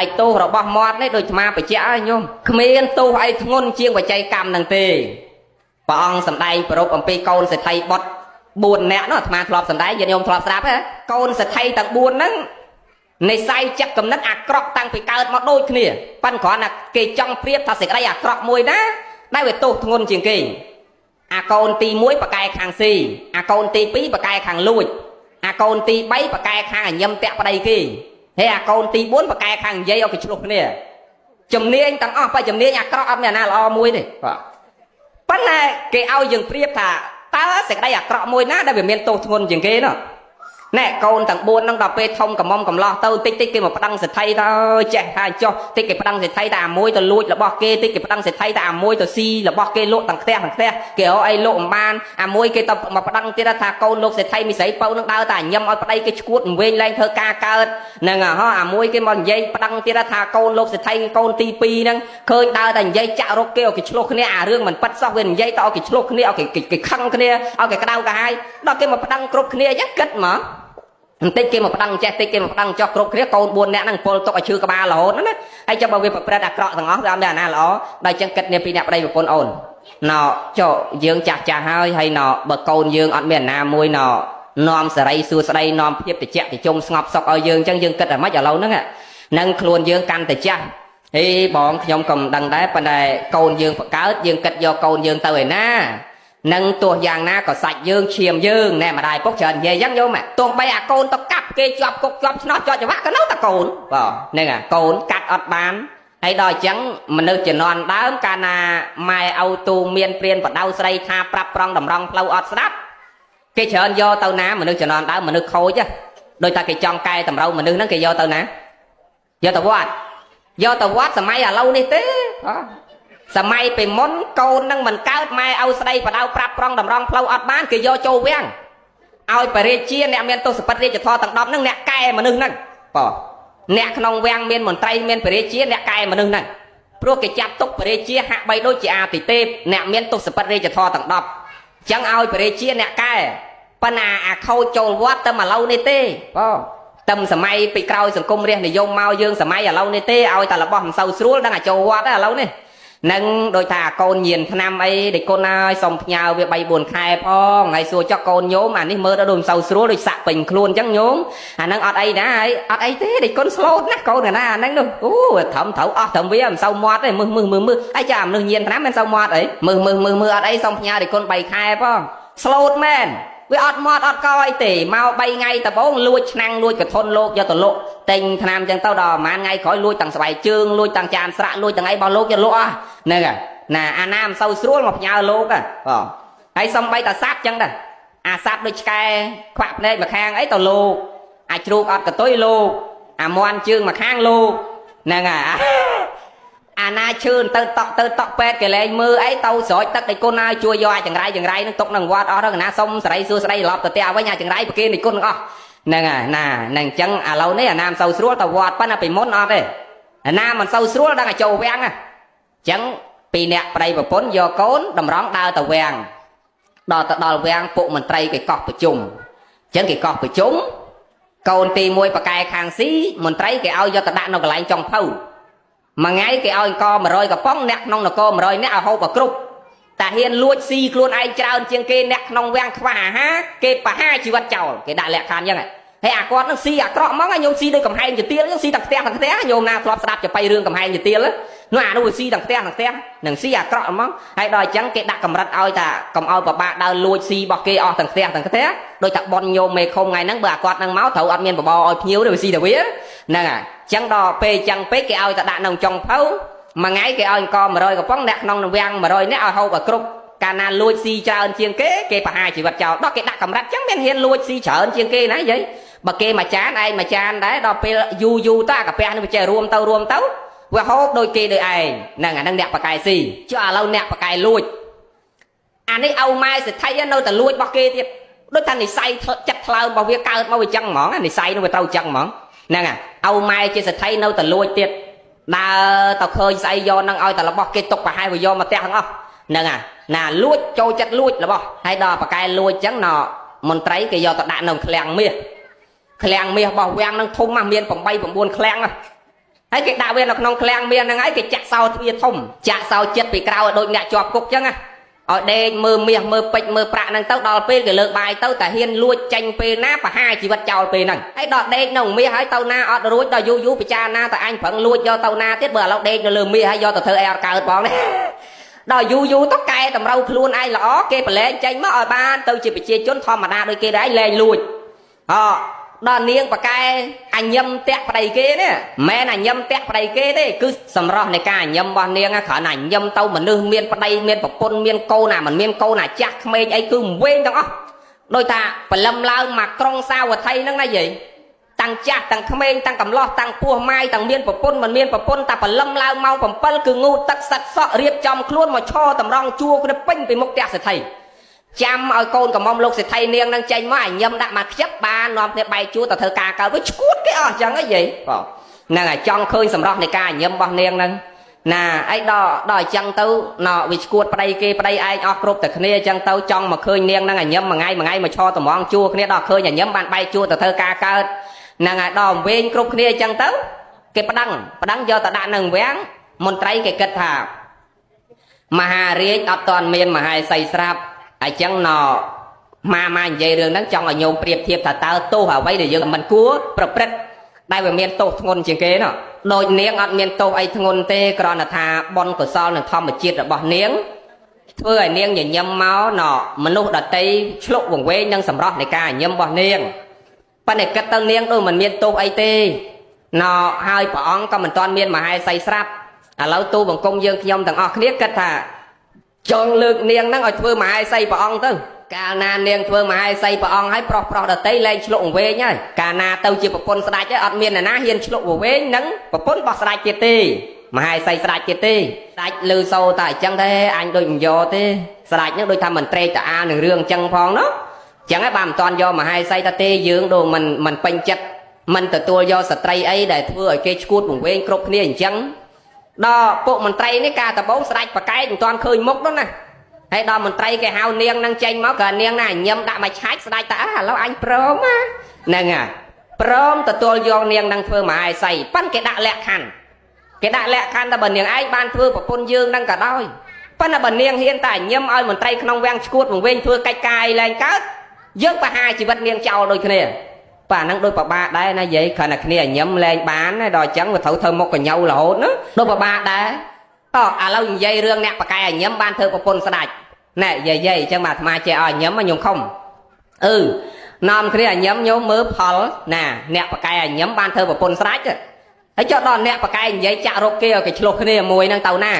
ហើយទោសរបស់មាត់នេះដូចអាត្មាបញ្ជាក់ឲ្យញោមគ្មានទោសអីធ្ងន់ជាងវិច័យកម្មនឹងទេព្រះអង្គសម្ដែងប្រពអំពីកូនសេដ្ឋីបុត្រ4នាក់នោះអាត្មាធ្លាប់សម្ដែងញាតិញោមធ្លាប់ស្ដាប់ហ៎កូនសេដ្ឋីទាំង4ហ្នឹងនិស័យចិត្តគំនិតអាក្រក់តាំងពីកើតមកដូចគ្នាប៉ិនគ្រាន់តែគេចង់ប្រៀបថាសេចក្តីអាក្រក់មួយណាដែលវាទោសធ្ងន់ជាងគេអាកូនទី1បកែខាងស៊ីអាកូនទី2បកែខាងលួចអាកូនទី3បកែខាងអញឹមតាក់ប្តីគេហើយអាកូនទី4បកែខាងនិយាយឲ្យគេឆ្លោះគ្នាជំនាញទាំងអស់បើជំនាញអាក្រក់អត់មានអាណាល្អមួយទេបាទប៉ុន្តែគេឲ្យយើងប្រៀបថាតើសេចក្តីអាក្រក់មួយណាដែលវាមានទោសធ្ងន់ជាងគេនោះណែកូនទាំង4ហ្នឹងដល់ពេលធំកំមុំកំឡោះទៅតិចតិចគេមកប្តឹងសេដ្ឋីទៅចេះថាចុះតិចគេប្តឹងសេដ្ឋីតែអាមួយទៅលួចរបស់គេតិចគេប្តឹងសេដ្ឋីតែអាមួយទៅស៊ីរបស់គេលក់ទាំងផ្ទះទាំងផ្ទះគេរកអីលក់មិនបានអាមួយគេទៅមកប្តឹងទៀតថាកូនលោកសេដ្ឋីមិស្រីពៅនឹងដើរតែញឹមឲ្យប្តីគេឈួតវិញឡើងធ្វើការកើតហ្នឹងហ៎អាមួយគេមកនិយាយប្តឹងទៀតថាកូនលោកសេដ្ឋីកូនទី2ហ្នឹងឃើញដើរតែនិយាយចាក់រកគេឲ្យគេឆ្លោះគ្នាអារឿងមិនប៉ិតសោះវានិយាយទៅឲ្យគេឆ្លោះគ្នាឲ្យគេគេខឹងគ្នាឲ្យគេក្តៅក្រហាយដល់គេមកប្តឹងគ្រប់គ្នាអញ្ចឹងគិតមកបន្តិចគេមកប្តឹងចេះតិចគេមកប្តឹងចោះគ្រប់គ្នាកូន4នាក់ហ្នឹងពលទុកឲ្យឈឺក្បាលរហូតណាហើយចាំបើវាប្រព្រឹត្តអាក្រក់ទាំងអស់វាអត់មានអាណាល្អដល់អញ្ចឹងគិតនេះពីអ្នកប្តីប្រពន្ធអូនណោចុះយើងចាស់ចាស់ហើយហើយណោបើកូនយើងអត់មានអាណាមួយណោនាំសេរីសួស្តីនាំភាពតិចតិជុំស្ងប់សុខឲ្យយើងអញ្ចឹងយើងគិតតែម៉េចឥឡូវហ្នឹងនឹងខ្លួនយើងកាន់តែចាស់ហេបងខ្ញុំក៏មិនដឹងដែរប៉ុន្តែកូនយើងបង្កើតយើងគិតយកកូនយើងទៅឯណានឹងទោះយ៉ាងណាក៏សាច់យើងឈាមយើងណែម្ដាយពុកច្រើននិយាយអញ្ចឹងយោមទោះបីអាកូនទៅកាប់គេជាប់គុកជាប់ឆ្នោតជាប់ច្បាក់ក៏នៅតែកូនបាទហ្នឹងអាកូនកាត់អត់បានហើយដល់អញ្ចឹងមនុស្សជំនាន់ដើមកាលណាម៉ែឪទូមានព្រានបដៅស្រីថាប្រាប់ប្រងតម្រង់ផ្លូវអត់ស្ដាប់គេច្រើនយកទៅណាមនុស្សជំនាន់ដើមមនុស្សខូចដោយតែគេចង់កែតម្រូវមនុស្សហ្នឹងគេយកទៅណាយកទៅវត្តយកទៅវត្តសម័យឥឡូវនេះទេសម័យពីមុនកូននឹងមិនកើតម៉ែឪស្ដីបដៅប្រាប់ប្រងតម្រង់ផ្លូវអត់បានគេយកចូលវាំងឲ្យបរិជាអ្នកមានទសពិតរាជធរទាំង10ហ្នឹងអ្នកកែមនុស្សហ្នឹងបងអ្នកក្នុងវាំងមានមន្ត្រីមានបរិជាអ្នកកែមនុស្សហ្នឹងព្រោះគេចាត់ទុកបរិជាហាក់បីដូចជាអាទិទេពអ្នកមានទសពិតរាជធរទាំង10អញ្ចឹងឲ្យបរិជាអ្នកកែប៉ុន្តែអាខូចចូលវត្តទៅមកឡូវនេះទេបងតែសម័យពីក្រោយសង្គមរាជនិយមមកយើងសម័យឥឡូវនេះទេឲ្យតែរបស់មិនសូវស្រួលដឹងអាចូលវត្តឥឡូវនេះនឹងដោយថាកូនញៀនឆ្នាំអីដេកគុណហើយសុំផ្ញើវា3 4ខែផងហើយសួរចុះកូនញោមអានេះមើលដល់ដូចមិនសូវស្រួលដូចសាក់ពេញខ្លួនអញ្ចឹងញោមអាហ្នឹងអត់អីណាហើយអត់អីទេដេកគុណស្លូតណាស់កូនកណាអាហ្នឹងនោះអូត្រឹមត្រូវអស់ត្រឹមវាមិនសូវមាត់ទេមឹសមឹសមឹសមឹសអីចាមនុស្សញៀនឆ្នាំមិនសូវមាត់អីមឹសមឹសមឹសមឹសអត់អីសុំផ្ញើដេកគុណ3ខែផងស្លូតមែនវាអត់មាត់អត់កអីទេមក3ថ្ងៃដំបូងលួចឆ្នាំងលួចកធនលោកយកទៅលក់ទិញថ្នាំចឹងទៅដល់ប្រហែលថ្ងៃក្រោយលួចទាំងស្បែកជើងលួចទាំងចានស្រាក់លួចទាំងអីរបស់លោកយកលក់អស់ហ្នឹងណាអាណាមិនសូវស្រួលមកផ្ញើលោកហ៎បងហើយសំបីតាសัตว์ចឹងដែរអាសัตว์ដូចឆ្កែខ្វាក់ភ្នែកម្ខាងអីទៅលោកអាជ្រូកអត់កតុយលោកអាមន់ជើងម្ខាងលោកហ្នឹងហើយអាណាឈឿនទៅតក់ទៅតក់ពេទ្យគេលែងមើលអីទៅស្រោចទឹកដេចគុណហើយជួយយកអាចង្រៃចង្រៃនឹងទុកនឹងវត្តអស់ទៅកណាសុំសេរីសួស្តីត្រឡប់ទៅផ្ទះវិញអាចង្រៃប្រគេនដេចគុណទាំងអស់ហ្នឹងហើយណាហ្នឹងអញ្ចឹងឥឡូវនេះអាណាមិនសូវស្រួលទៅវត្តប៉ុន្តែពីមុនអត់ទេអាណាមិនសូវស្រួលដឹងតែចូលវាំងអញ្ចឹងពីអ្នកប្តីប្រពន្ធយកកូនតម្រង់ដើរទៅវាំងដល់ទៅដល់វាំងពួកមន្ត្រីគេកោះប្រជុំអញ្ចឹងគេកោះប្រជុំកូនទី1បកែខាងស៊ីមន្ត្រីគេឲ្យយកទៅដាក់នៅកន្លែងចុងភៅមួយថ្ងៃគេឲ្យអង្គ100កំប៉ុងអ្នកក្នុងនគរ100នាក់ឲ្យហូបឲ្យគ្រប់តាហ៊ានលួចស៊ីខ្លួនឯងច្រើនជាងគេអ្នកក្នុងវាំងខ្វះអាហារគេបហាជីវិតចោលគេដាក់លក្ខខណ្ឌអញ្ចឹងហើយអាគាត់នឹងស៊ីអាក្រក់ហ្មងញោមស៊ីដូចកំហែងជាទៀលស៊ីទាំងផ្ទះទាំងផ្ទះញោមណាធ្លាប់ស្ដាប់ចបៃរឿងកំហែងជាទៀលនោះអានោះវាស៊ីទាំងផ្ទះទាំងផ្ទះនឹងស៊ីអាក្រក់ហ្មងហើយដល់អញ្ចឹងគេដាក់កម្រិតឲ្យថាកុំឲ្យពិបាកដើរលួចស៊ីរបស់គេអស់ទាំងផ្ទះទាំងផ្ទះដូចថាប៉ុនញោមមេឃុំថ្ងៃហ្នឹងបើអាគាត់នឹងមកត្រូវអត់មានបបរឲ្យភ្ញៀវទេវាស៊ីតែវាហ្នឹងហើយអញ្ចឹងដល់ពេលអញ្ចឹងពេកគេឲ្យតែដាក់នៅចុងភៅមួយថ្ងៃគេឲ្យអង្គ100កំប៉ុងអ្នកក្នុងវាំង100នាក់ឲ្យហូបឲ្យគ្រប់កាលណាលួចស៊ីច្រើនជាងគេគេបហាជីវិតចោលដល់គេដាក់កម្រិតអញ្ចឹងមានហ៊ានលួចស៊ីច្រើនជាងគេណាយាយបើគេមួយចានឯងមួយចានដែរដល់ពេលយូរយូរទៅអាកាពះនេះវាចេះរួមទៅរួមទៅវាហូបដូចគេដូចឯងហ្នឹងអាហ្នឹងអ្នកបកែស៊ីចុះឥឡូវអ្នកបកែលួចអានេះឪម៉ែសេដ្ឋីនៅតែលួចរបស់គេទៀតដូចថានិស័យចិត្តថ្លើមរបស់វាកើតមកវាចឹងហ្មងនិស័យនោះវាត្រូវចឹងហ្មងហ្នឹងឪម៉ែជាសេដ្ឋីនៅតែលួចទៀតដើរទៅឃើញស្អីយកនឹងឲ្យតែរបស់គេទុកប្រហែលវាយកមកផ្ទះទាំងអស់ហ្នឹងណាលួចចូលចិត្តលួចរបស់ហើយដល់បកែលួចចឹងណមន្ត្រីគេយកទៅដាក់នៅឃ្លាំងមាសឃ្លាំងមាសរបស់វាំងនឹងធំណាស់មាន8 9ឃ្លាំងណា ហើយគេដាក់វានៅក្នុងឃ្លាំងមាសហ្នឹងហើយគេចាក់សោទ្វារធំចាក់សោចិត្តពីក្រៅឲ្យដូចអ្នកជាប់គុកចឹងណាឲ្យដេកមើលមាសមើលពេជ្រមើលប្រាក់ហ្នឹងទៅដល់ពេលគេលើកបាយទៅតែហ៊ានលួចចេញពេលណាប្រហារជីវិតចោលពេលហ្នឹងហើយដល់ដេកនៅមាសហើយទៅណាអត់រួចដល់យូរយូរពិចារណាតែអញប្រឹងលួចយកទៅណាទៀតបើឥឡូវដេកនៅលើមាសហើយយកទៅធ្វើអីអត់កើតផងនេះដល់យូរយូរទៅកែតម្រូវខ្លួនឯងល្អគេប្រឡែងចេញមកឲ្យបានទៅជាប្រជាជនធម្មតាដូចគេដែរលែងលួចអដល់នាងប្រកែអញញឹមតាក់ប្តីគេនេះមិនមែនអញញឹមតាក់ប្តីគេទេគឺសម្រស់នៃការអញញឹមរបស់នាងគ្រាន់តែអញញឹមទៅមនុស្សមានប្តីមានប្រពន្ធមានកូនអាមិនមានកូនអាចាស់ក្មេងអីគឺវែងទាំងអស់ដោយថាព្រលឹមឡើងមកក្រុងសាវត្ថីហ្នឹងណាយាយតាំងចាស់តាំងក្មេងតាំងកំឡោះតាំងពោះម៉ាយតាំងមានប្រពន្ធមិនមានប្រពន្ធតែព្រលឹមឡើងម៉ោង7គឺងូតទឹកសិតសក់រៀបចំខ្លួនមកឈរតម្រង់ជួរគ្នាពេញពីមុខផ្ទះសេដ្ឋីចាំឲ្យកូនកំមុំលោកសេដ្ឋីនាងនឹងចេញមកអញញឹមដាក់មកខ្ជិបបាននាំគ្នាបែកជួរទៅធ្វើការកើតវាឈួតគេអស់អញ្ចឹងហីយាយបងហ្នឹងហើយចង់ឃើញសម្រស់នៃការអញញឹមរបស់នាងហ្នឹងណាអីដល់ដល់អញ្ចឹងទៅណវាឈួតប្តីគេប្តីឯងអស់គ្រប់តែគ្នាអញ្ចឹងទៅចង់មកឃើញនាងហ្នឹងអញញឹមមួយថ្ងៃមួយថ្ងៃមកឈរតម្រង់ជួរគ្នាដល់ឃើញអញញឹមបានបែកជួរទៅធ្វើការកើតហ្នឹងហើយដល់វែងគ្រប់គ្នាអញ្ចឹងទៅគេប្តឹងប្តឹងយកទៅដាក់នឹងវាំងមន្ត្រីគេគិតថាមហារាជអត់ទាន់មានមហេសីស្រាប់អញ្ចឹងណម៉ាម៉ានិយាយរឿងហ្នឹងចង់ឲ្យញោមប្រៀបធៀបថាតើទោសអ្វីដែលយើងមិនគួរប្រព្រឹត្តដែលវាមានទោសធ្ងន់ជាងគេណោះដូចនាងអត់មានទោសអីធ្ងន់ទេគ្រាន់តែថាបុណ្យកុសលនិងធម្មជាតិរបស់នាងធ្វើឲ្យនាងញញឹមមកណមនុស្សដតីឆ្លុកវង្វេងនឹងសម្រស់នៃការញញឹមរបស់នាងប៉ុន្តែគិតទៅនាងដូចមិនមានទោសអីទេណហើយព្រះអង្គក៏មិនទាន់មានមហេសីស្រាប់ឥឡូវទូបង្គំយើងខ្ញុំទាំងអស់គ្នាគិតថាចង់លើកនាងហ្នឹងឲ្យធ្វើមហេសីព្រះអង្គទៅកាលណានាងធ្វើមហេសីព្រះអង្គហើយប្រុសប្រុសដតីលែងឆ្លុកវង្វេងហើយកាលណាទៅជាប្រពន្ធស្ដេចហើយអត់មានអ្នកណាហ៊ានឆ្លុកវង្វេងនឹងប្រពន្ធរបស់ស្ដេចទៀតទេមហេសីស្ដេចទៀតទេស្ដេចលឺសូរតែអញ្ចឹងទេអញដូចមិនយកទេស្ដេចហ្នឹងដូចថាមិនត្រេកត្រអាលនឹងរឿងអញ្ចឹងផងណោះអញ្ចឹងហើយបានមិនតាន់យកមហេសីតាទេយើងដូចមិនពេញចិត្តមិនទទួលយកស្ត្រីអីដែលធ្វើឲ្យគេឈួតវង្វេងគ្រប់គ្នាអញ្ចឹងដល់ពួកមន្ត្រីនេះការដំបងស្ដេចប្រកែកមិនតាន់ឃើញមុខនោះណាហើយដល់មន្ត្រីគេហៅនាងនឹងចេញមកក៏នាងណាញឹមដាក់មកឆាច់ស្ដេចតាឥឡូវអញព្រមណាហ្នឹងហើយព្រមទទួលយកនាងនឹងធ្វើមហេសីប៉ិនគេដាក់លក្ខខណ្ឌគេដាក់លក្ខខណ្ឌថាបើនាងឯងបានធ្វើប្រពន្ធយើងនឹងក៏ដោយប៉ុន្តែបើនាងហ៊ានតែញឹមឲ្យមន្ត្រីក្នុងវាំងឈួតវង្វេងធ្វើកិច្ចការអីលែងកើតយើងប្រហារជីវិតនាងចោលដូចគ្នាបាទហ្នឹងដូចប្របាកដែរណាយាយគ្រាន់តែគ្នាញឹមលែងបានដល់អញ្ចឹងវាត្រូវធ្វើមុខកញៅរហូតណាដូចប្របាកដែរតោះឥឡូវនិយាយរឿងអ្នកបកែឲ្យញឹមបានធ្វើប្រពន្ធស្ដាច់ណែយាយយាយអញ្ចឹងបាទអាត្មាចេះឲ្យញឹមញោមខំអឺនាំគ្នាឲ្យញឹមញោមមើលផលណាអ្នកបកែឲ្យញឹមបានធ្វើប្រពន្ធស្ដាច់ហើយចុះដល់អ្នកបកែនិយាយចាក់រកគេឲ្យគេឆ្លោះគ្នាមួយហ្នឹងទៅណា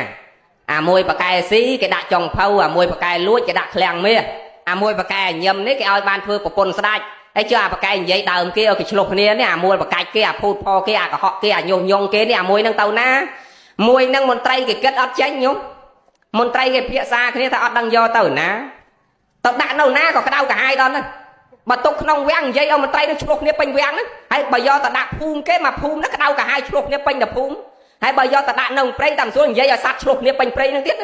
អាមួយបកែស៊ីគេដាក់ចុងភៅអាមួយបកែលួចគេដាក់ឃ្លាំងមាសអាមួយបកែញឹមនេះគេឲ្យបានធ្វើប្រពន្ធស្ដាច់ហើយចុះអាបកែនិយាយដើមគេឲ្យគេឆ្លោះគ្នានេះអាមួយបកាច់គេអាភូតផគេអាកុហកគេអាញុះញង់គេនេះអាមួយហ្នឹងទៅណាមួយហ្នឹងមន្ត្រីគេគិតអត់ចេញញោមមន្ត្រីគេភាសាគ្នាថាអត់ដឹងយកទៅណាទៅដាក់នៅណាក៏ក្តៅក្រហាយដល់ហ្នឹងបើទុកក្នុងវាំងនិយាយឲ្យមន្ត្រីនឹងឆ្លោះគ្នាពេញវាំងហ្នឹងហើយបើយកទៅដាក់ភូមិគេមកភូមិហ្នឹងក្តៅក្រហាយឆ្លោះគ្នាពេញតែភូមិហើយបើយកទៅដាក់នៅព្រៃតាមស្រួលនិយាយឲ្យសត្វឆ្លោះគ្នាពេញព្រៃហ្នឹងទៀត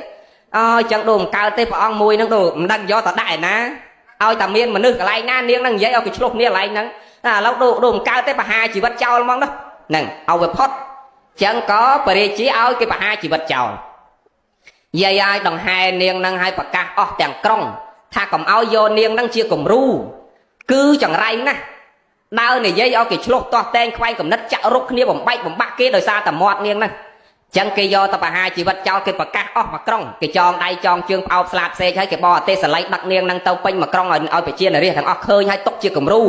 អើចឹងដូរមិនកើតទេព្រះអង្គមួយហ្នឹងដូរមិនដឹងយកទៅដាក់ឯណាឲ្យតែមានមនុស្សកន្លែងណានាងហ្នឹងនិយាយឲ្យគេឆ្លោះគ្នាកន្លែងហ្នឹងឥឡូវដូរដូរមិនកើតទេប្រហារជីវិតចោលហ្មងនោះហ្នឹងឲ្យវាផុតចឹងក៏បរិជាឲ្យគេប្រហារជីវិតចោលយាយឲ្យដង្ហែនាងនឹងឲ្យប្រកាសអស់ទាំងក្រុងថាកុំឲ្យយកនាងនឹងជាគំរូគឺចង្រៃណាស់ដើរនិយាយឲ្យគេឆ្លោះទាស់តែងខ្វែងកំណត់ចាក់រុកគ្នាបំបែកបំបាក់គេដោយសារតែមាត់នាងហ្នឹងចឹងគេយកទៅប្រហារជីវិតចោលគេប្រកាសអស់មួយក្រុងគេចងដៃចងជើងផ្អោបស្លាបសេកហើយគេបរទេសល័យដឹកនាងនឹងទៅពេញមួយក្រុងឲ្យឲ្យប្រជានារីទាំងអស់ឃើញហើយទុកជាគំរូ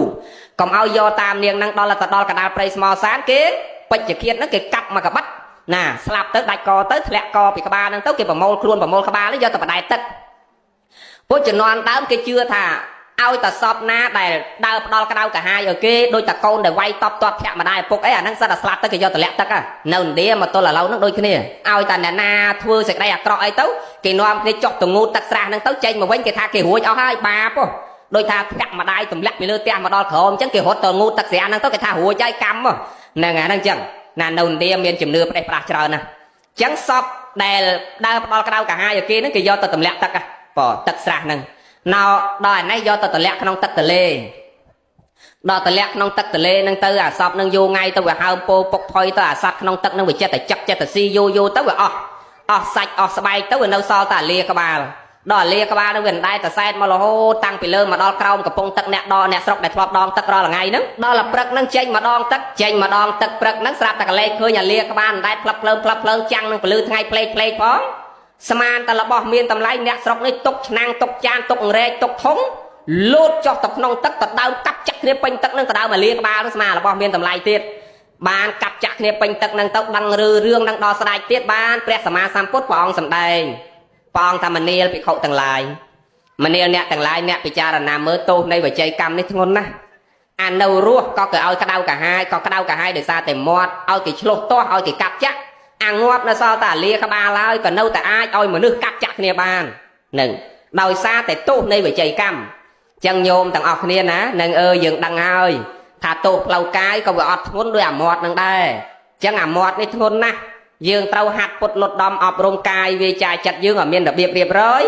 កុំឲ្យយកតាមនាងនឹងដល់ទៅដល់កដាលព្រៃស្មោសានគេពេជ្ជឃាតហ្នឹងគេកាប់មកកបាត់ណាស្លាប់ទៅដាច់កទៅធ្លាក់កពីក្បាលហ្នឹងទៅគេប្រមូលខ្លួនប្រមូលក្បាលនេះយកទៅបដែតទឹកពួកជំនាន់ដើមគេជឿថាឲ្យតែសពណាដែលដើរផ្ដាល់ក្តៅកាហាយឲ្យគេដូចតកូនដែលវាយតបតបធាក់ម្ដាយឪពុកអីអាហ្នឹងសិតតែស្លាប់ទៅគេយកតម្លាក់ទឹកនៅឥណ្ឌាមកទល់ឥឡូវហ្នឹងដូចគ្នាឲ្យតែអ្នកណាធ្វើសេចក្តីអាក្រក់អីទៅគេនាំគ្នាចុះទៅងូតទឹកស្រះហ្នឹងទៅចេញមកវិញគេថាគេរួចអស់ហើយបាបដូចថាធាក់ម្ដាយទម្លាក់ពីលើផ្ទះមកដល់ក្រោមអញ្ចឹងគេរត់ទៅងូតទឹកស្រះហ្នឹងទៅគេថារួចហើយកម្មហ្នឹងអាហ្នឹងអញ្ចឹងណានៅឥណ្ឌាមានជំនឿផ្ដេសផ្ដាស់ច្រើនណាស់អញ្ចឹងសពដែលដើរផ្ដាល់ក្តៅកាហាយឲ្យគេហ្នឹងគេយកទៅទម្លាក់ទឹកបទឹកស្រះហ្នឹងណៅដល់អានេះយកទៅទម្លាក់ក្នុងទឹកទលេ ដល់តម្លាក់ក្នុងទឹកទលេហ្នឹងទៅអាសពហ្នឹងយូរថ្ងៃទៅវាហើមពោពុកផុយទៅអាសត្វក្នុងទឹកហ្នឹងវាចិត្តតែចឹកចិត្តតែស៊ីយូរយូរទៅវាអស់អស់សាច់អស់ស្បែកទៅវានៅសល់តែអាលាក្បាលដល់អាលាក្បាលហ្នឹងវាមិនដែរតែសែតមករហូតតាំងពីលើមកដល់ក្រោមកំពង់ទឹកអ្នកដអ្នកស្រុកដែលធ្លាប់ដងទឹករាល់ថ្ងៃហ្នឹងដល់តែព្រឹកហ្នឹងចេញមកដងទឹកចេញមកដងទឹកព្រឹកហ្នឹងស្រាប់តែកលេចឃើញអាលាក្បាលមិនដែរផ្លឹបភ្លើងផ្លឹបភ្លើងចាំងនឹងពលឺថ្ងៃផ្លេកផ្លេកផងស្មានតែរបស់មានតម្លៃអ្នកស្រុកនេះទុកឆ្នាំងទុកចានទុករែកទុកធុងលោតចុះទៅក្នុងទឹកទៅដើមកាប់ចាក់គ្នាពេញទឹកនឹងទៅដើមអាលាក្បាលនឹងស្មានរបស់មានតម្លៃទៀតបានកាប់ចាក់គ្នាពេញទឹកនឹងទៅដឹងឬរឿងនឹងដល់ស្ដេចទៀតបានព្រះសម្មាសម្ពុទ្ធព្រះអង្គសម្ដែងព្រះអង្គថាមនាលភិក្ខុទាំងឡាយមនាលអ្នកទាំងឡាយអ្នកពិចារណាមើលទោសនៃវិជ័យកម្មនេះធ្ងន់ណាស់អានៅរស់ក៏គេឲ្យក្តៅកាហាយក៏ក្តៅកាហាយដោយសារតែមាត់ឲ្យគេឆ្លោះទាស់ឲ្យគេកាប់ចាក់អាងាប់នៅសល់តែអាលាក្បាលហើយក៏នៅតែអាចឲ្យមនុស្សកាប់ចាក់គ្នាបាននឹងដោយសារតែទោសនៃវិជ័យកម្មចឹងញោមទាំងអស់គ្នាណានឹងអើយើងដឹងហើយថាទោសផ្លូវកាយក៏វាអត់ធ្ងន់ដោយអាមាត់នឹងដែរចឹងអាមាត់នេះធ្ងន់ណាស់យើងត្រូវហាត់ពុតលត់ដំអប់រំកាយវាចាចិត្តយើងឲ្យមានរបៀបរៀបរយ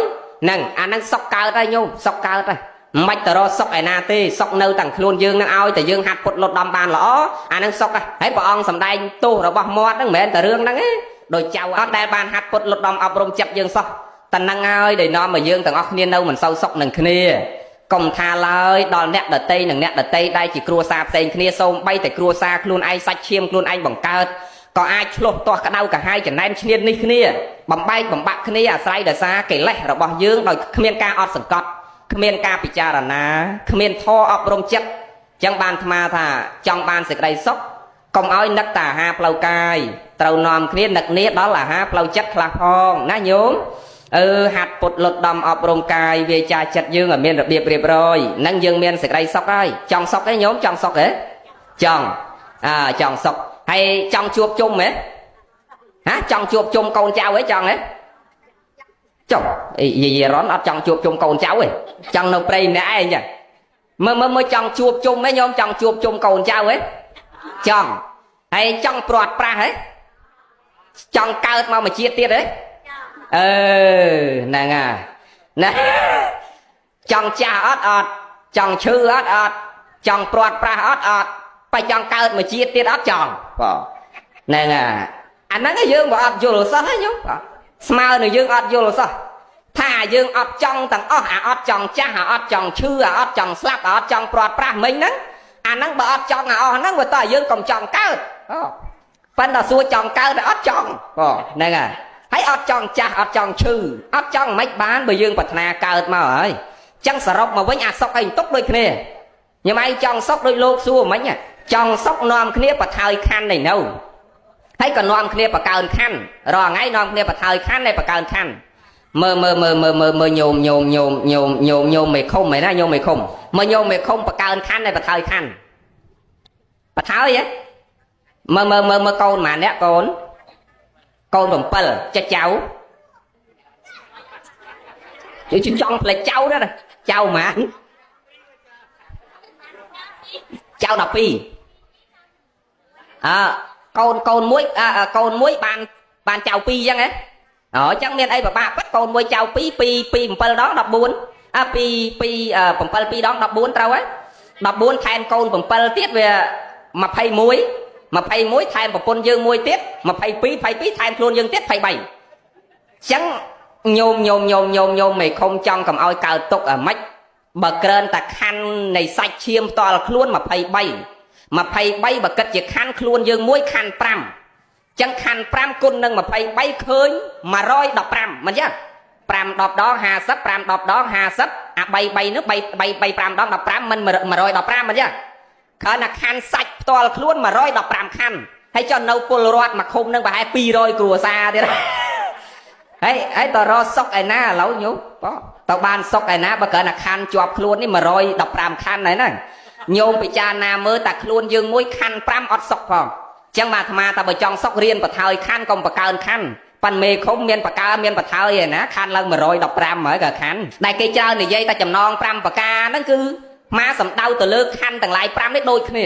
នឹងអានឹងសុកកើតហើយញោមសុកកើតហើយមិនបាច់ទៅរកសុកឯណាទេសុកនៅទាំងខ្លួនយើងនឹងឲ្យតែយើងហាត់ពុតលត់ដំបានល្អអានឹងសុកហើយព្រះអង្គសម្ដែងទោសរបស់មាត់ហ្នឹងមិនមែនតែរឿងហ្នឹងទេដោយចៅអត់ដែលបានហាត់ពុតលត់ដំអប់រំចិត្តយើងសោះតែនឹងហើយដែលនាំឲ្យយើងទាំងអស់គ្នានៅមិនសូវសុខនឹងគ្នាកុំថាឡើយដល់អ្នកដតីនិងអ្នកដតីដែលជាគ្រួសារផ្សេងគ្នាសូម្បីតែគ្រួសារខ្លួនឯងសាច់ឈាមខ្លួនឯងបង្កើតក៏អាចឆ្លោះទាស់ក្តៅកាហាយចំណែនឈ្នាននេះគ្នាបំបែកបំបាក់គ្នាអាស្រ័យដោយសារកិលេសរបស់យើងដោយគ្មានការអត់សង្កត់គ្មានការពិចារណាគ្មានធម៌អប់រំចិត្តចឹងបានអាត្មាថាចង់បានសេចក្តីសុខកុំឲ្យនឹកតែអាហារផ្លូវកាយត្រូវនាំគ្នានឹកនាដល់អាហារផ្លូវចិត្តខ្លះផងណាញោមអឺហាត់ពុតលត់ដំអប់រំកាយវាចាចិត្តយើងឲ្យមានរបៀបរៀបរយនឹងយើងមានសេចក្តីសុខហើយចង់សុខទេញោមចង់សុខទេចង់ចង់សុខហើយចង់ជួបជុំហ៎ហ៎ចង់ជួបជុំកូនចៅហ៎ចង់ហ៎ចុះយាយរ៉នអត់ចង់ជួបជុំកូនចៅទេចង់នៅព្រៃម្នាក់ឯងចឹងមើលមើលមើលចង់ជួបជុំហ៎ញោមចង់ជួបជុំកូនចៅហ៎ចង់ហើយចង់ព្រាត់ប្រាស់ហ៎ចង់កើតមកមួយជាតិទៀតហ៎អឺហ្នឹងហើយណាចង់ចាស់អត់អត់ចង់ឈឺអត់អត់ចង់ព្រាត់ប្រាស់អត់អត់បើចង់កើតមួយជាតិទៀតអត់ចង់បាទហ្នឹងហើយអាហ្នឹងយើងបើអត់យល់សោះហ៎ញោមបាទស្មើនឹងយើងអត់យល់សោះថាយើងអត់ចង់ទាំងអស់អាអត់ចង់ចាស់អាអត់ចង់ឈឺអាអត់ចង់ស្លាប់អាអត់ចង់ព្រាត់ប្រាស់មិញហ្នឹងអាហ្នឹងបើអត់ចង់អាអស់ហ្នឹងវាតើយើងកុំចង់កើតអូប៉ុន្តែសួរចង់កើតតែអត់ចង់បាទហ្នឹងហើយហើយអត់ចង់ចាស់អត់ចង់ឈឺអត់ចង់មិនបានបើយើងប្រាថ្នាកើតមកហើយចឹងសរុបមកវិញអាសុកហើយទុកដូចគ្នាញ៉ាំឯងចង់សុកដូចលោកសួរមិញចង់សុកនាំគ្នាបថើយខណ្ឌនៃនៅហើយក៏នាំគ្នាបកើនខណ្ឌរាល់ថ្ងៃនាំគ្នាបថើយខណ្ឌហើយបកើនខណ្ឌមើលមើលមើលមើលមើលមើលញោមញោមញោមញោមញោមញោមមេឃុំឯណាញោមមេឃុំមើលញោមមេឃុំបកើនខណ្ឌហើយបថើយខណ្ឌបថើយហ៎មើលមើលមើលមើលកូនម៉ាអ្នកកូនកូន7ចិត្តចៅចង់ផ្លេចចៅណាចៅម៉ានចៅ12អើកូនកូនមួយកូនមួយបានបានចៅ2អញ្ចឹងហ៎អូអញ្ចឹងមានអីពិបាកប៉ិតកូនមួយចៅ2 2 2 7ដង14អា2 2 7 2ដង14ត្រូវហើយ14ថែមកូន7ទៀតវា21 21ថែមប្រពន្ធយើងមួយទៀត22 22ថែមខ្លួនយើងទៀត23អញ្ចឹងញោមញោមញោមញោមញោមមេឃុំចង់កុំឲ្យកើតទុកអាម៉េចបើក្រិនតែខណ្ឌនៃសាច់ឈាមផ្ទាល់ខ្លួន23 23បើគិតជាខណ្ឌខ្លួនយើងមួយខណ្ឌ5ចឹងខណ្ឌ5គុណនឹង23ឃើញ115មិនចឹង5 10ដង50 5 10ដង50អា3 3នោះ3 3 3 5ដង15មិន115មិនចឹងគ្រាន់តែខណ្ឌសាច់ផ្ទាល់ខ្លួន115ខណ្ឌហើយចុះនៅពលរដ្ឋមួយឃុំនឹងប្រហែល200គ្រួសារទៀតហើយហើយតរសុកឯណាឥឡូវញោមបងតើបានសុកឯណាបើគ្រាន់តែខណ្ឌជាប់ខ្លួននេះ115ខណ្ឌហើយហ្នឹងញោមពិចារណាមើលតែខ្លួនយើងមួយខណ្ឌ5អត់សុកផងចឹងមកអាត្មាថាបើចង់សុករៀនបថើយខណ្ឌកុំបកើនខណ្ឌប៉ាន់មេឃុំមានបកើមានបថើយឯណាខណ្ឌឡើង115ហើយក៏ខណ្ឌដែលគេច្រើននិយាយតែចំណង5ប្រការហ្នឹងគឺមកសំដៅទៅលើខណ្ឌទាំងឡាយ5នេះដូចគ្នា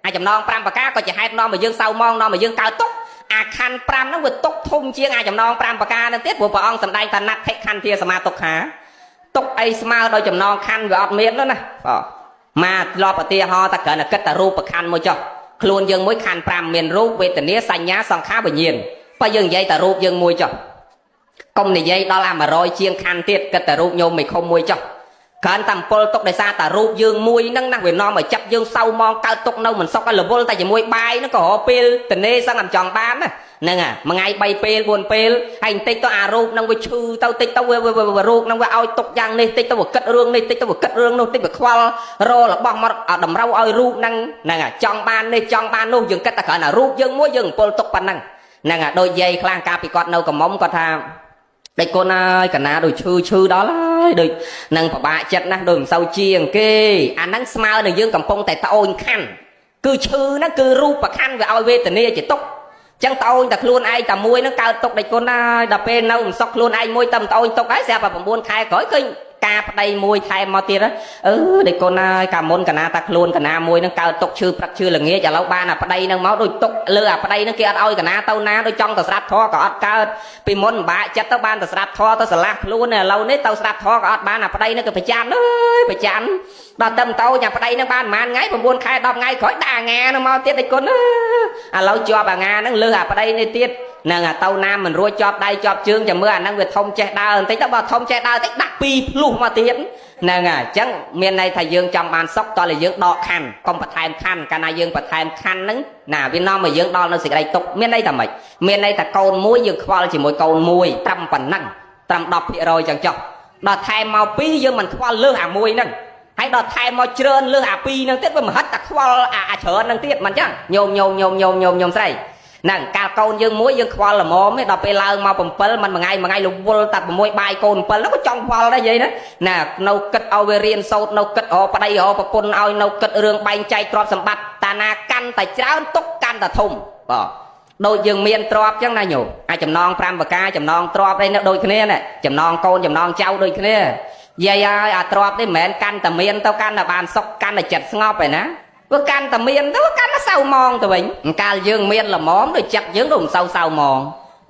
អាចចំណង5ប្រការក៏ជាហេតុនាំឲ្យយើងសៅមងនាំឲ្យយើងកើតទុក្ខអាខណ្ឌ5ហ្នឹងវាទុកធំជាងអាចចំណង5ប្រការហ្នឹងទៀតព្រោះព្រះអង្គសម្ដែងថាណដ្ឋិខន្ធាសមាទុក្ខាទុកអីស្មើដោយចំណងខណ្ឌវាអត់មាននោះណាបាទ មកធ្លាប់ឧទាហរណ៍តែគ្រាន់តែគិតតែរូបខណ្ឌមួយចុះខ្លួនយើងមួយខណ្ឌ5មានរូបវេទនាសញ្ញាសង្ខារវិញ្ញាណបើយើងនិយាយតែរូបយើងមួយចុះកុំនិយាយដល់អា100ជាងខណ្ឌទៀតគិតតែរូបញោមមិនខុំមួយចុះគ្រាន់តែអំពុលទុកដោយសារតែរូបយើងមួយហ្នឹងណាវានាំឲ្យចិត្តយើងសៅមងកើតទុកនៅមិនសុខឲ្យរវល់តែជាមួយបាយហ្នឹងក៏រកពេលតនេសឹងតែមិនចង់បានណាហ្នឹងហ่ะមួយថ្ងៃ3ពេល4ពេលហើយបន្តិចទៅអារូបហ្នឹងវាឈឺទៅតិចទៅវារូបហ្នឹងវាឲ្យទុកយ៉ាងនេះតិចទៅវាគិតរឿងនេះតិចទៅវាគិតរឿងនោះតិចវាខ្វល់ររបស់មកតម្រូវឲ្យរូបហ្នឹងហ្នឹងហ่ะចង់បាននេះចង់បាននោះយើងគិតតែគ្រាន់តែរូបយើងមួយយើងអំពុលទុកប៉ុណ្ណឹងហ្នឹងហ่ะដូចយាយខ្លះកាលពីគាត់នៅកំមុំគាត់ថាដេចកូនអើយកណាដូចឈឺឈឺដល់ហើយដូចនឹងពិបាកចិត្តណាស់ដូចមិនសូវជាងគេអាហ្នឹងស្មើនឹងយើងកំពុងតែត្អូញខណ្ឌគឺឈឺហ្នឹងគឺរូបខណ្ឌវាឲ្យវេទនាជាទុក្ខចឹងត្អូញតែខ្លួនឯងតែមួយហ្នឹងកើតទុកដេចគុណហើយដល់ពេលនៅមិនសុខខ្លួនឯងមួយតែត្អូញទុកហើយស្រាប់តែ9ខែក្រោយឃើញការប្តីមួយថែមមកទៀតអឺដេចគុណហើយកាលមុនកណាតាខ្លួនកណាមួយហ្នឹងកើតទុកឈឺព្រឹកឈឺល្ងាចឥឡូវបានអាប្តីហ្នឹងមកដូចទុកលើអាប្តីហ្នឹងគេអត់ឲ្យកណាទៅណាដូចចង់ទៅស្ដាប់ធម៌ក៏អត់កើតពីមុនពិបាកចិត្តទៅបានទៅស្ដាប់ធម៌ទៅស្រឡះខ្លួនឥឡូវនេះទៅស្ដាប់ធម៌ក៏អត់បានអាប្តីហ្នឹងក៏ប្រច័នអើយប្រច័នដល់តែតូចអាប្តីហ្នឹងបានប្រហែលថ្ងៃ9ខែ10ថ្ងៃក្រោយដាក់អាងាហ្នឹងមកទៀតដេចគុណឥឡូវជាប់អាងាហ្នឹងលើសអាប្តីនេះទៀតហ្នឹងអាទៅណាមិនរួចជាប់ដៃជាប់ជើងចាំមើលអាហ្នឹងវាធំចេះដើរបន្តិចទៅបើធំចេះដើរតិចដាក់ពីរភ្លោះមកទៀតហ្នឹងហើយអញ្ចឹងមានន័យថាយើងចង់បានសុខតើយើងដកខណ្ឌកុំបន្ថែមខណ្ឌកាលណាយើងបន្ថែមខណ្ឌហ្នឹងណាវានាំឲ្យយើងដល់នៅសេចក្តីទុក្ខមានន័យថាម៉េចមានន័យថាកូនមួយយើងខ្វល់ជាមួយកូនមួយត្រឹមប៉ុណ្ណឹងត្រឹម10%ចឹងចុះដល់ថែមមកពីរយើងមិនខ្វល់លើសអាមួយហ្នឹងហើយដល់ថែមមកច្រើនលើសអាពីរហ្នឹងទៀតវាមិនហិតតែខ្វល់អាច្រើនហ្នឹងទៀតមិនចឹងញោមញោមញោមញោមញោមញោមស្រីហ្នឹងកាលកូនយើងមួយយើងខ្វល់ល្មមទេដល់ពេលឡើងមក7មិនមួយថ្ងៃមួយថ្ងៃរវល់តែ6បាយកូន7ហ្នឹងក៏ចង់ខ្វល់ដែរយាយណាណានៅគិតឲ្យវារៀនសូត្រនៅគិតរកប្តីរកប្រពន្ធឲ្យនៅគិតរឿងបែងចែកទ្រព្យសម្បត្តិតាណាកាន់តែច្រើនទុកកាន់តែធំបាទដូចយើងមានទ្រព្យចឹងណាញោមអាចចំណង5ប្រការចំណងទ្រព្យអីនោះដូចគ្នាណាចំណងកូនចំណងចៅដូចគ្នាយាយហើយអាទ្រព្យនេះមិនមែនកាន់តែមានទៅកាន់តែបានសុខកាន់តែចិត្តស្ងប់ឯណាវាកាន់តែមានទៅកាន់តែសៅមងទៅវិញកាលយើងមានល្មមដូចចិត្តយើងដូចមិនសូវសៅមង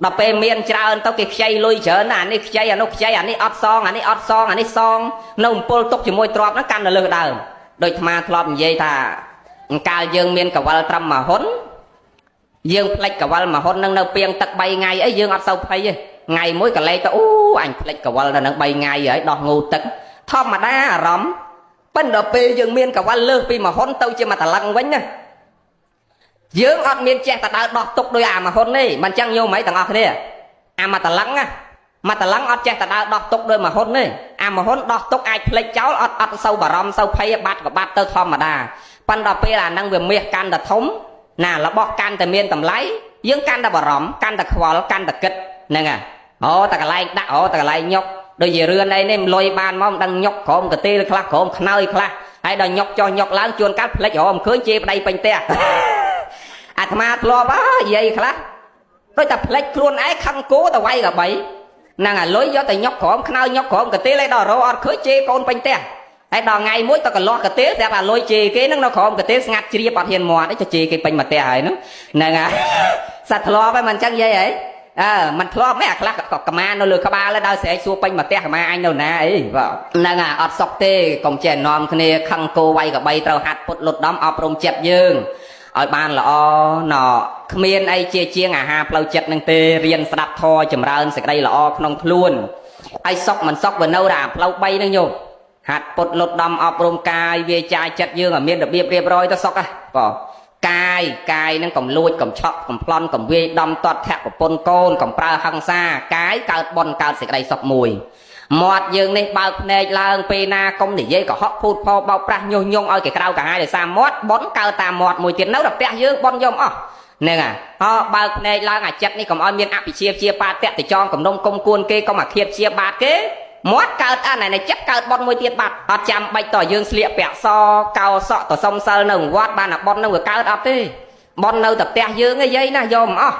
ដល់ពេលមានច្រើនទៅគេខ្ចីលុយច្រើនណាអានេះខ្ចីអានោះខ្ចីអានេះអត់សងអានេះអត់សងអានេះសងនៅអំពុលទុកជាមួយទ្រព្យហ្នឹងកាន់តែលើសដើមដូចអាត្មាធ្លាប់និយាយថាកាលយើងមានកវលត្រឹមមួយហ៊ុនយើងផ្លិចកវលមួយហ៊ុននឹងនៅពីងទឹក3ថ្ងៃអីយើងអត់សូវភ័យទេថ្ងៃមួយកលែកទៅអូអញផ្លិចកវលនៅនឹង3ថ្ងៃហើយដោះងូទឹកធម្មតាអារម្មណ៍ប៉ិនដល់ពេលយើងមានកវលលើសពីមួយហ៊ុនទៅជាមួយតឡឹងវិញណាយើងអត់មានចេះតែដើរដោះទុកដោយអាមួយហ៊ុនទេមិនចឹងញោមអីទាំងអស់គ្នាអាមួយតឡឹងណាមួយតឡឹងអត់ចេះតែដើរដោះទុកដោយមួយហ៊ុនទេអាមួយហ៊ុនដោះទុកអាចផ្លិចចោលអត់អត់សូវបារម្ភសូវភ័យបាត់ក៏បាត់ទៅធម្មតាប៉ិនដល់ពេលអានឹងវាមាសកាន់តែធំណារបស់កាន់តែមានតម្លៃយើងកាន់តែបារម្ភកាន់តែខ្វល់កាន់តែគិតហ្នឹងហ่ะអូតែកន្លែងដាក់អូតែកន្លែងញុកដូចជារឿនអីនេះលុយបានមកមិនដឹងញុកក្រោមកទេលខ្លះក្រោមខ្នើយខ្លះហើយដល់ញុកចុះញុកឡើងជួនកាលផ្លិចរមឃើញជេរប្តីពេញផ្ទះអាត្មាធ្លាប់អើយាយខ្លះដូចតែផ្លិចខ្លួនឯងខឹងគោទៅវាយកបីហ្នឹងអាលុយយកតែញុកក្រោមខ្នើយញុកក្រោមកទេលឲ្យដល់រអត់ឃើញជេរកូនពេញផ្ទះហើយដល់ថ្ងៃមួយទៅកលាស់កទេលស្រាប់អាលុយជេរគេហ្នឹងនៅក្រោមកទេលស្ងាត់ជ្រាបអត់ហ៊ានមាត់ទេជេរគេពេញមួយផ្ទះហើយហ្នឹងហ្នឹងហើយសត្វធ្លាប់ហើយមិនអញ្ចឹងយាយហីអើមិនធ្លាប់ទេអាខ្លះក៏កម្មានៅលើក្បាលដល់ស្រែកសួរពេញមួយផ្ទះកម្មាអញនៅណាអីបាទហ្នឹងអាអត់សុកទេកុំចេះនាំគ្នាខឹងគោវាយកបីត្រូវហាត់ពុតលុតដំអប់រំចិត្តយើងឲ្យបានល្អណគ្មានអីជាជាងអាហារផ្លូវចិត្តនឹងទេរៀនស្ដាប់ធម៌ចម្រើនសេចក្តីល្អក្នុងខ្លួនហើយសុកមិនសុកវានៅតែអាផ្លូវ3ហ្នឹងញោមហាត់ពុតលុតដំអប់រំកាយវាចាចិត្តយើងឲ្យមានរបៀបរៀបរយទៅសុកហ៎បាទកាយកាយនឹងកុំលួចកុំឆក់កុំប្លន់កុំវាយដំទាត់ធាក់ប្រពន្ធកូនកុំប្រើហិង្សាកាយកើតបុណ្យកើតសេចក្តីសុខមួយមាត់យើងនេះបើកភ្នែកឡើងពេលណាកុំនិយាយកុហកភូតផលបោកប្រាស់ញុះញង់ឲ្យគេក្រៅកាហាយដោយសារមាត់បុណ្យកើតតាមមាត់មួយទៀតនៅតែផ្ទះយើងបុណ្យយកអស់ហ្នឹងហ่ะអបើកភ្នែកឡើងអាចិត្តនេះកុំឲ្យមានអភិជាជាបាតៈទៅចងកំនុំគុំគួនគេកុំអាឃាតជាបាតគេមាត់កើតអាណែចិត្តកើតបុណ្យមួយទៀតបាត់អត់ចាំបាច់តយើងស្លៀកពាក់សកោសក់ទៅសុំសិលនៅវត្តបានអាបុណ្យនឹងវាកើតអត់ទេបុណ្យនៅតែផ្ទះយើងឯងយាយណាយកមិនអស់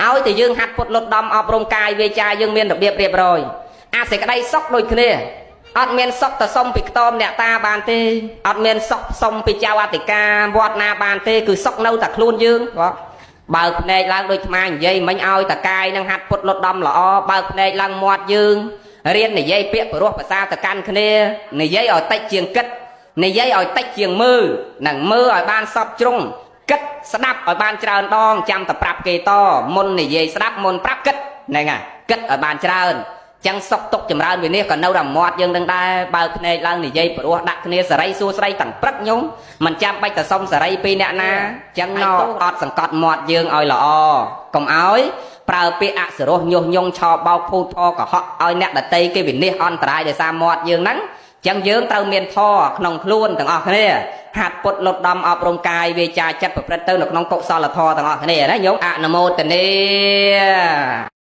ឲ្យតែយើងហាត់ពុតលុតដំអប់រំកាយវាចាយើងមានរបៀបរៀបរយអាសេចក្តីសុខដូចគ្នាអត់មានសុខទៅសុំពីខ្ទមអ្នកតាបានទេអត់មានសុខសុំពីចៅអធិការវត្តណាបានទេគឺសុខនៅតែខ្លួនយើងបាទបើកភ្នែកឡើងដូចថ្មនិយាយមិញឲ្យតកាយនឹងហាត់ពុតលុតដំល្អបើកភ្នែកឡើងមាត់យើងរៀននិយាយពាក្យព្រោះភាសាទៅកាន់គ្នានិយាយឲ្យតិចជាងគិត និយាយឲ្យតិចជាងមើលនិងមើលឲ្យបានសពជ្រុងគិតស្ដាប់ឲ្យបានច្រើនដងចាំតែប្រាប់គេតមុននិយាយស្ដាប់មុនប្រាប់គិតហ្នឹងហើយគិតឲ្យបានច្រើនចឹងសុកទុកចម្រើនវិនិច្ឆ័យក៏នៅតែមាត់យើងនឹងដែរបើកភ្នែកឡើងនិយាយព្រោះដាក់គ្នាសេរីសួស្រីទាំងព្រឹកញោមមិនចាំបាច់ទៅសុំសេរីពីអ្នកណាចឹងណអត់សង្កត់មាត់យើងឲ្យល្អកុំឲ្យប្រើពាក្យអសរោះញុះញង់ឆោបោកភូតផកុហកឲ្យអ្នកដតីគេវិនិច្ឆ័យអន្តរាយដោយសារមាត់យើងហ្នឹងចឹងយើងត្រូវមានធម៌ក្នុងខ្លួនទាំងអស់គ្នាហាត់ពុតលុតដំអប់រំកាយវាចាចិត្តប្រព្រឹត្តទៅនៅក្នុងកុសលធម៌ទាំងអស់គ្នាណាញោមអនុមោទនា។